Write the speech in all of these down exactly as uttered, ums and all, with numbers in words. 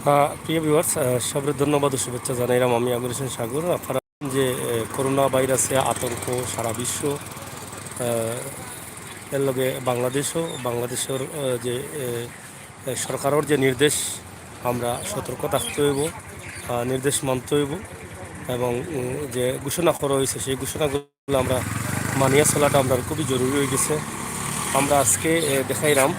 আহ, প্রিয় ভিউয়ার্স, সবরে ধন্যবাদ ও শুভেচ্ছা জানাইলাম। আমি আমির হোসেন সাগর। আপনারা যে আহ, করোনা ভাইরাসে আতঙ্ক সারা বিশ্ব, আহ, এর লগে বাংলাদেশও, বাংলাদেশের আহ, যে আহ, সরকারের যে নির্দেশ, আমরা সতর্ক থাকতে হইব, আহ, নির্দেশ মানতে হইব। এবং উম, যে ঘোষণা করা হয়েছে, সেই ঘোষণাগুলো আমরা মানিয়া চলাটা আমরা খুবই জরুরি হয়ে গেছে। আমরা আজকে আহ, দেখাইলাম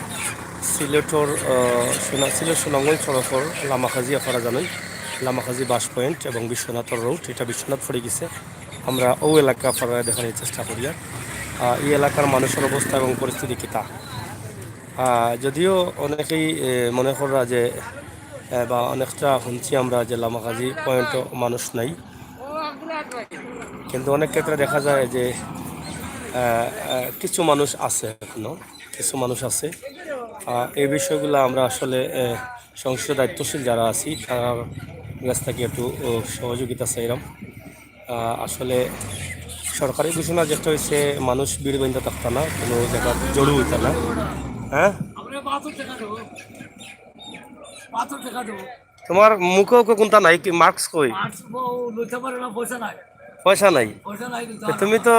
সিলেটর আহ, সোনা- সিলেট সুনামগঞ্জ সড়কর লামাকাজি, আপনারা জানেন, লামাকাজি বাস পয়েন্ট এবং বিশ্বনাথর রোড, এটা বিশ্বনাথ পড়ে গেছে। আমরা ও এলাকা আপনারা দেখানোর চেষ্টা করি। আর আহ, এই এলাকার মানুষের অবস্থা এবং পরিস্থিতি কিতা, আহ, যদিও অনেকেই এ, মনে কররা যে এ, বা অনেকটা শুনছি আমরা যে লামাকাজি পয়েন্টও মানুষ নাই, কিন্তু অনেক ক্ষেত্রে দেখা যায় যে আহ, আহ, কিছু মানুষ আছে এখনো, কিছু মানুষ আছে। আহ, এই বিষয়গুলো আমরা আসলে আহ, সংশ্লিষ্ট দায়িত্বশীল যারা আছি, তার কাছ থেকে একটু ও, সহযোগিতা চাইলাম। আহ, আসলে সরকারি ঘোষণা যেটা হয়েছে, মানুষ ভিড় বাইন্ধা থাকতা না, কোনো জায়গা জড়ো হইতা না। হ্যাঁ, তোমার মুখে ওকে কোনটা নাই কি? মাস্ক কই? মাস্ক ও লইতে পারে না, পয়সা নাই। পয়সা নাই? পয়সা নাই, লইতে তো পারে তুমি না। তো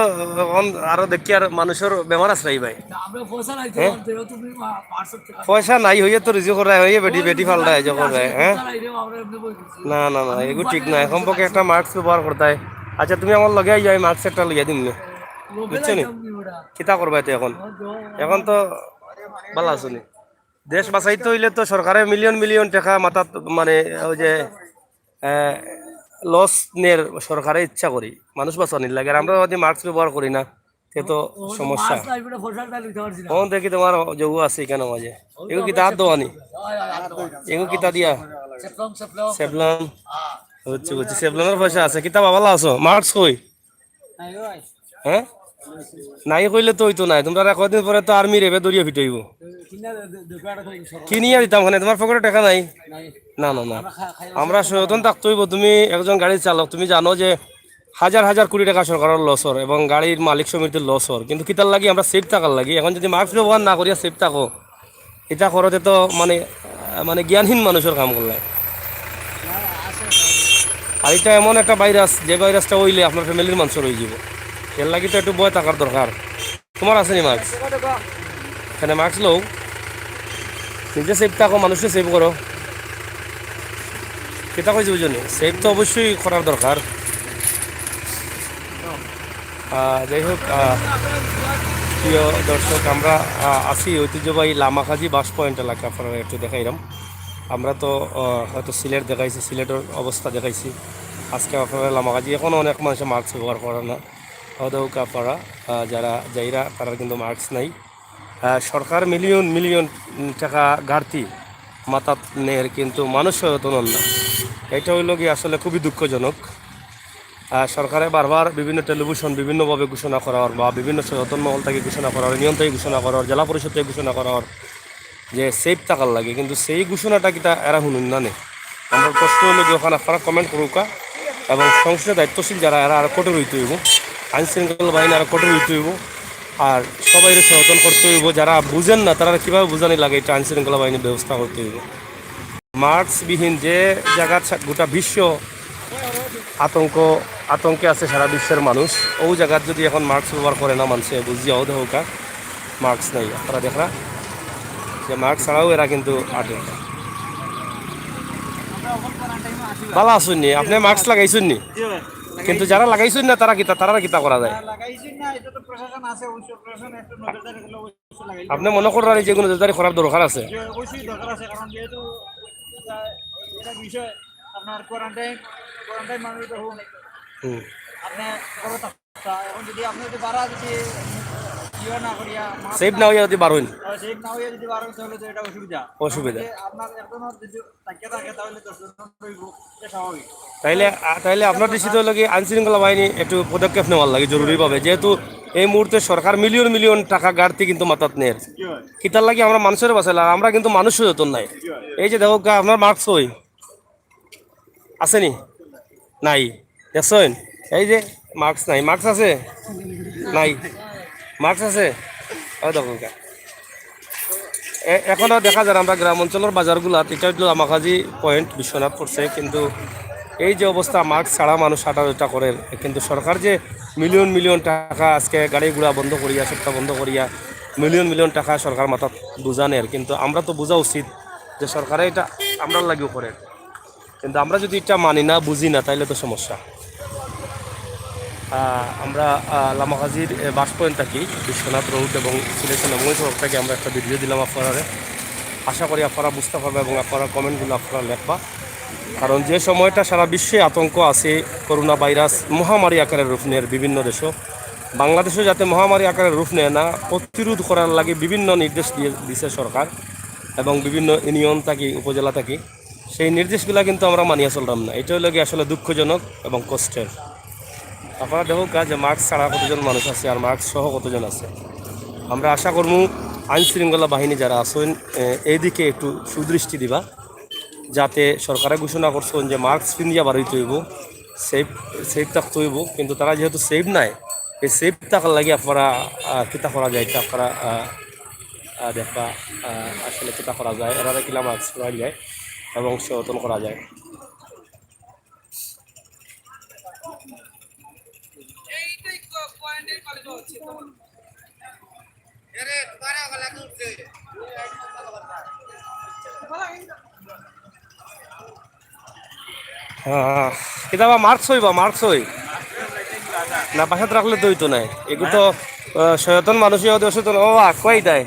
এখন আরো দেখি আর মানুষের বেমার আছে নাই ভাই। না, আমরা পয়সা নাই তো, হ্যাঁ? পয়সা নাই হইয়া তো রিজিও করা হয়, বেটি, বেটি ফালটা আয়োজন করা হয়, হ্যাঁ? না, না, না, এগু ঠিক না। এখন পক্ষে একটা মাস্ক ব্যবহার করতে হয়। আচ্ছা, তুমি আমার লগে আইও, আমি মাস্ক একটা লইয়া দিমু নে। বুঝছো নি? কিতা করবা এতে এখন? এখন তো ভালা আছো নি? দেশ বাঁচাইতে হইলে তো সরকারে মিলিয়ন মিলিয়ন টাকা মাথাত, মানে, ওই যে, আহ, লস নের সরকারে ইচ্ছা করি মানুষ বাঁচানির লাগে। আর আমরা যদি মাস্ক ব্যবহার করি না, তে তো সমস্যা। অখন দেখি তোমার যোগ আছে এখানে মাঝে। এগু কিতা হাত ধোয়ানি? এগু কিতা দিয়া? সেভলন। বুঝছি, বুঝছি। সেভলনের পয়সা আছে। কিতা বাবা, ভালা আছো? মাস্ক কই? হ্যাঁ? নাই কইলে তো হইতো নাই। তোমরা কয়দিন পরে তো আর্মি রেবে দৌড়িয়ে ফিটাইবো। কিনিয়া দিতাম ওখানে, তোমার পকেটে টাকা নাই? না, না, না। আমরা সচেতন থাকতে হইব। তুমি একজন গাড়ি চালক, তুমি জানো যে হাজার হাজার কোটি টাকা সরকারের লস অর এবং গাড়ির মালিক সমিতির লস অর, কিন্তু কিতার লাগি? আমরা সেফ থাকার লাগি। এখন যদি মাস্ক ব্যবহার না করিয়া সেফ থাকো, এটা করতে তো মানে, আহ, মানে জ্ঞানহীন মানুষের কাম করলে। আর এটা এমন একটা ভাইরাস, যে ভাইরাসটা হইলে আপনার ফ্যামিলির মানুষের হয়ে যাব। এর লাগি তো একটু ভয় থাকার দরকার। তোমার আছে নি মাস্ক? এখানে মাস্ক লও, নিজে সেফ থাকো, মানুষকে সেভ করো। কিতা কইছি বুঝছো নি? সেভ তো অবশ্যই করার দরকার। আহ, যাই হোক, আহ, প্রিয় দর্শক, আমরা আহ, আছি ঐতিহ্যবাহী লামাকাজি বাস পয়েন্ট এলাকা, আপনারা একটু দেখাইলাম। আমরা তো আহ, হয়তো সিলেট দেখাইছি, সিলেটের অবস্থা দেখাইছি। আজকে আপনারা লামাকাজি, এখনও অনেক মানুষে মাস্ক ব্যবহার করে না। অদৌকা পাড়া, আহ, যারা যাইরা, তারা কিন্তু মাস্ক নাই। আহ, সরকার মিলিয়ন মিলিয়ন টাকা ঘাটতি মাথাত নের, কিন্তু মানুষ সচেতন হন না। এটা হইল কি আসলে খুবই দুঃখজনক। আহ, সরকারে বারবার বিভিন্ন টেলিভিশন বিভিন্নভাবে ঘোষণা করার বা বিভিন্ন সচেতন মহল থেকে ঘোষণা করার, ইউনিয়ন থেকে ঘোষণা করার, জেলা পরিষদ থেকে ঘোষণা করার যে সেফ থাকার লাগে, কিন্তু সেই ঘোষণাটা কিতা এরা শুনুন না নে। আমার প্রশ্ন হইল যে ওখানে আপনারা কমেন্ট করুকা এবং সংশ্লিষ্ট দায়িত্বশীল যারা, এরা আরো কঠোর হইতে হইব, আইন শৃঙ্খলা বাহিনী আরো কঠোর হইতে হইব। আর সবাই সচেতন করতে হইব, যারা বুঝেন না তারা কিভাবে বুঝানি লাগে, এটা আইন শৃঙ্খলা বাহিনীর ব্যবস্থা করতে হইব। মাস্কবিহীন যে জায়গা ছা- গোটা বিশ্ব আতঙ্ক আতঙ্কে আছে সারা বিশ্বের মানুষ, ও জায়গাত যদি এখন মাস্ক ব্যবহার করে না মানছে, বুঝিয়াও দেখোকা মাস্ক নাই। আপনারা দেখরা যে মাস্ক ছাড়াও এরা কিন্তু আটে। ভালা আছইন নি? আপনি মাস্ক লাগাইছইন নি? কিন্তু যারা লাগাইছইন না, তারা কিতা, তারা কিতা করা যায়? আপনি মনে করেন যে কোনো জোরদারি করার দরকার আছে? জি, অবশ্যই দরকার আছে, কারণ যেহেতু এটা, এটা বিষয় আপনার কোয়ারেন্টাইন, কোয়ারেন্টাইন মানুষ তো হোক। হুম। আপনি ঘরে থাকতা, এখন যদি আপনি যদি বারা যদি ইয়ে না করিয়া, মাস্ক সেফ না হইয়া যদি বারোইন। সেফ না হইয়া যদি বারোইন, তাহলে তো এটা অসুবিধা। অসুবিধা। যে আপনার একজনের যদি তাকিয়ে থাকে, তাহলে দশ জন হইব, এটা স্বাভাবিক। তাইলে, আ, তাইলে আপনার দৃষ্টিতে হলো কি আইন শৃঙ্খলা বাহিনী একটু পদক্ষেপ নেওয়ার লাগে জরুরিভাবে, যেহেতু এই মুহূর্তে সরকার মিলিয়ন মিলিয়ন টাকা ঘাটতি কিন্তু মাথাত নের। জি ভাই। কিতার লাগি আমরা মানুষের বাঁচাইলাম, আমরা কিন্তু মানুষ সচেতন নাই। জি ভাই। এই যে দেখো গা, আপনার মাস্ক কই? আছে নি? নাই। দেখছইন? এই যে মাস্ক নাই, মাস্ক আছে? নাই। মাস্ক আছে? ওই দেখো গা। এখনো দেখা যায় আমরা গ্রাম অঞ্চলের বাজারগুলাত, এটা হইল লামাকাজি পয়েন্ট, বিশ্বনাথ পড়ছে, কিন্তু এই যে অবস্থা, মাস্ক ছাড়া মানুষ হাঁটাচলা করে, কিন্তু সরকার যে মিলিয়ন মিলিয়ন টাকা আজকে গাড়ি ঘোড়া বন্ধ করিয়া, সবটা বন্ধ করিয়া মিলিয়ন মিলিয়ন টাকা সরকার মাথাত বুঝা নেয়, কিন্তু আমরা তো বুঝা উচিত যে সরকারে এটা আমরার লাগিও করে। কিন্তু আমরা যদি এটা মানি না, বুঝি না, তাইলে তো সমস্যা। আহ, আমরা আহ, লামাকাজির বাস পয়েন্ট থাকি, বিশ্বনাথ রোড এবং সিলেকশন এবং ওই সড়ক থেকে আমরা একটা ভিডিও দিলাম আপনারারে। আশা করি আপনারা বুঝতে পারবা এবং আপনারা কমেন্টগুলো আপনারা লেখবা। কারণ যে সময়টা সারা বিশ্বে আতঙ্ক আছে, করোনা ভাইরাস মহামারী আকারে রূপ নেয় বিভিন্ন দেশও, বাংলাদেশও যাতে মহামারী আকারে রূপ নেয় না, প্রতিরোধ করার লাগি বিভিন্ন নির্দেশ দিয়ে দিছে সরকার এবং বিভিন্ন ইউনিয়ন থাকি, উপজেলা থাকি। সেই নির্দেশগুলা কিন্তু আমরা মানিয়া চললাম না। এটা হইল গিয়ে আসলে দুঃখজনক এবং কষ্টের। আপনারা দেখুক্কা যে মাস্ক ছাড়া কতজন মানুষ আছে আর মাস্ক সহ কতজন আছে। আমরা আশা করমু আইন শৃঙ্খলা বাহিনী যারা আছেন, এ, এই দিকে একটু সুদৃষ্টি দিবা, যাতে সরকারে ঘোষণা করছেন যে মাস্ক পিন্দিয়া বারইতে হইব, সেফ সেফ থাকতে হইব, কিন্তু তারা যেহেতু সেফ নাই, এই সেফ থাকার লাগি আপনারা আহ, কিতা করা যায়, এটা আপনারা আহ, আহ, দেখবা আহ, আসলে কিতা করা যায়, এরারে কিলা মাস্ক পরাইল যায় এবং সচেতন করা যায়। হ্যাঁ, কিতা বা মাস্ক হইবা, মাস্ক হই না, বাসাত রাখলে তো হইতো নাই। এগুলো তো আহ, সচেতন মানুষ, ইয়া অসচেতন। ও আ, কই দেয়?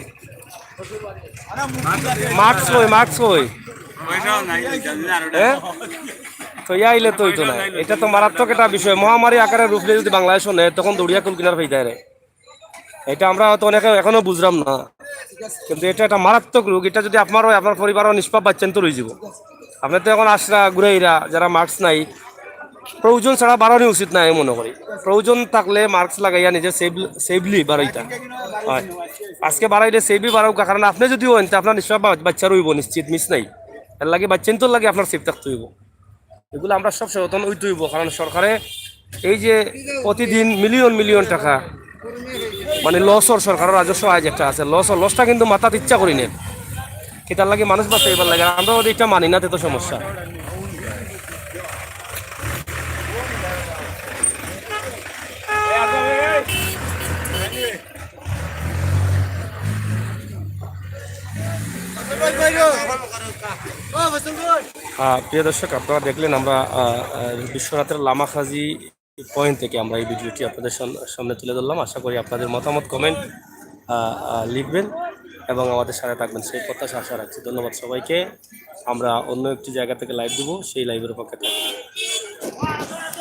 মাস্ক হই, মাস্ক হই। হ্যাঁ, তো ইয়া আইলে তো হইতো না। এটা তো মারাত্মক একটা বিষয়। মহামারী আকারে রূপ নিয়ে যদি বাংলাদেশও নেয়, তখন দৌড়িয়া কুল কিনার হয়ে যায় রে। এটা আমরা হয়তো অনেকে এখনো বুঝলাম না, কিন্তু এটা একটা মারাত্মক রোগ। এটা যদি আপনার হয়, আপনার পরিবারও নিষ্পাপ বাচ্চাইন তো রয়ে যাব। আপনি তো এখন আশরা ঘুরাইরা, যারা মাস্ক নাই, প্রয়োজন ছাড়া বাড়ানো উচিত না, আমি মনে করি। প্রয়োজন থাকলে মাস্ক লাগাইয়া নিজে সেফ সেফলি বাড়াইতা হয়। আজকে বাড়াইলে সেফলি বাড়াউক, কারণ আপনি যদি হইন, তে আপনার নিষ্পাপ বা- বাচ্চা রইব নিশ্চিত, মিস নাই। এর লাগে বাচ্চাইন তো লাগে আপনার সেফ থাকতে হইব। এগুলো আমরা সব সচেতন হইতে হইব, কারণ সরকারে এই যে প্রতিদিন মিলিয়ন মিলিয়ন টাকা মানে লসর, সরকারের রাজস্ব আয় যেটা আছে, লসর লসটা কিন্তু মাথাত ইচ্ছা করি নেন। কিতার লাগে মানুষ বাঁচাইবার লাগে, আর আমরা যদি এটা মানি না, তে তো সমস্যা। আহ, প্রিয় দর্শক, আপনারা দেখলেন আমরা আহ, আহ, বিশ্বনাথের লামাকাজি পয়েন্ট থেকে আমরা এই ভিডিওটি আপনাদের সাম- সামনে তুলে ধরলাম। আশা করি আপনাদের মতামত কমেন্ট লিখবেন এবং আমাদের সাথে থাকবেন, সেই প্রত্যাশা আশা রাখছি। ধন্যবাদ সবাইকে। আমরা অন্য একটি জায়গা থেকে লাইভ দিব, সেই লাইভের অপেক্ষায় থাকবেন।